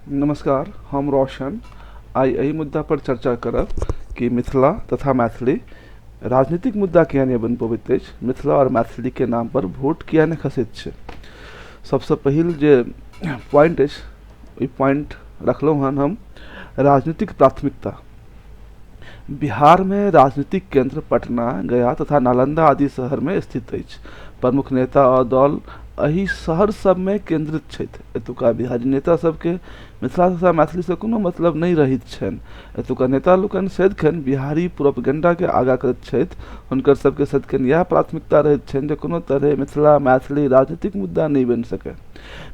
नमस्कार, हम रोशन। आइ एहि मुद्दा पर चर्चा करब कि मिथिला तथा मैथिली राजनीतिक मुद्दा किया नहि बनि पबैत अछि, मिथिला आओर मैथिलीके नाम पर वोट किया नहि खसैत छै। सबसँ पहिल जे पॉइंट अछि, ओहि पॉइंट रखलहुँ हन हम राजनीतिक प्राथमिकता। बिहारमे राजनीतिक केन्द्र पटना, गया तथा नालन्दा आदि शहरमे स्थित अछि। प्रमुख नेता आओर दल एहि शहर सबमे केन्द्रित छथि। एतुका बिहारी नेता सबके मिथिला तथा मैथिलीसँ कोनो मतलब नहि रहैत छनि। एतुका नेता लोकनि सदिखन बिहारी प्रोपगेंडाके आगाँ करैत छथि। हुनकर सबके सदिखन इएह प्राथमिकता रहैत छनि जे कोनो तरहे मिथिला मैथिली राजनीतिक मुद्दा नहि बनि सकय।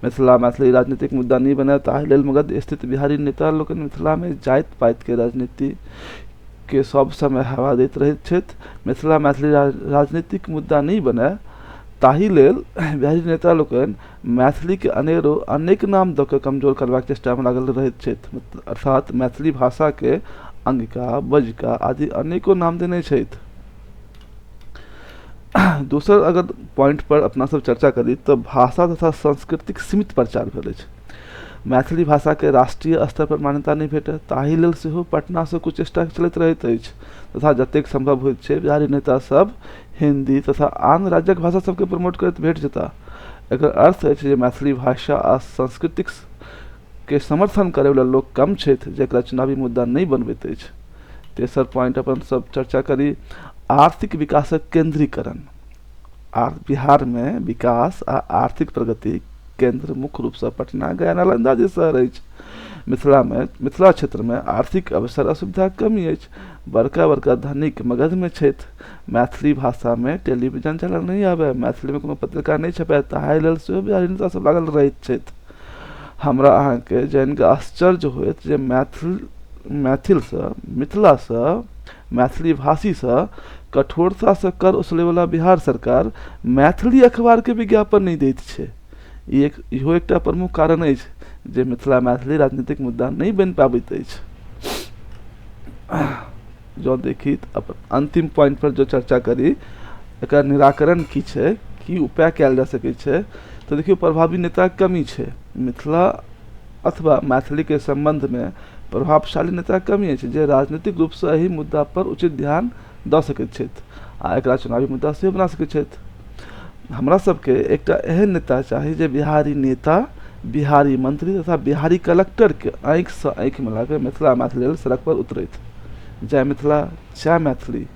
मिथिला मैथिली राजनीतिक मुद्दा नहि बनय ताहि लेल मगध स्थित बिहारी नेता लोकनि मिथिलामे जाति पातिके राजनीतिके सब समय हवा दैत रहैत छथि। मिथिला मैथिली राजनीतिक मुद्दा नहि बनय ताहि लेल बिहारी नेता लोकनि मैथिलीके अनेरो अनेक नाम दऽ कऽ कमजोर करबाक चेष्टामे लागल रहैत छथि। अर्थात मैथिली भाषाके अंगिका, बज्जिका आदि अनेको नाम देने छथि। दोसर अगर पॉइंट पर अपना सब चर्चा करी तऽ भाषा तथा संस्कृतिक सीमित प्रचार भेल अछि। मैथिली भाषाके राष्ट्रीय स्तर पर मान्यता नहि भेटय ताहि लेल सेहो पटनासँ कुचेष्टा चलैत रहैत अछि तथा जतेक सम्भव होइत छै बिहारी नेता सब हिन्दी तथा आन राज्यक भाषा सबके प्रमोट करैत भेट जेताह। एकर अर्थ अछि जे मैथिली भाषा आ संस्कृतिक के समर्थन करैवला लोक कम छथि, जेकरा चुनावी मुद्दा नहि बनबैत अछि। तेसर पॉइंट अपन सब चर्चा करी आर्थिक विकासक केंद्रीकरण। बिहारमे विकास आ आर्थिक प्रगति केंद्र मुख्य रूपसँ पटना, गया, नालंदा जे शहर अछि। मिथिलामे, मिथिला क्षेत्रमे आर्थिक अवसर आ सुविधाके कमी अछि। बड़का बड़का धनिक मगधमे छथि। मैथिली भाषामे टेलीविजन चैनल नहि आबय, मैथिलीमे कोनो पत्रिका नहि छपय, ताहि लेल सेहो बिहारी नेता सब लागल रहैत छथि। हमरा अहाँके जानिकऽ आश्चर्य होयत जे मैथिल मैथिलसँ, मिथिलासँ, मैथिली भाषीसँ कठोरतासँ कर ओसलैवला बिहार सरकार मैथिली अखबारके विज्ञापन नहि दैत छै। ई एक इहो एकटा प्रमुख कारण अछि जे मिथिला मैथिली राजनीतिक मुद्दा नहि बनि पाबैत अछि। जँ देखी तऽ अपन अन्तिम पॉइंट पर जँ चर्चा करी, एकर निराकरण की छै, की उपाय कयल जा सकै छै, तऽ देखियौ प्रभावी नेताके कमी छै। मिथिला अथवा मैथिलीके सम्बन्धमे प्रभावशाली नेताके कमी अछि जे राजनीतिक रूपसँ एहि मुद्दा पर उचित ध्यान दऽ सकैत छथि आ एकरा चुनावी मुद्दा सेहो बना सकैत छथि। हमरा सबके एकटा एहन नेता चाही जे बिहारी नेता, बिहारी मंत्री तथा बिहारी कलेक्टरके आँखिसँ आँखि मिलाके मिथिला मैथिली लेल सड़क पर उतरथि। जय मिथिला, जय मैथिली।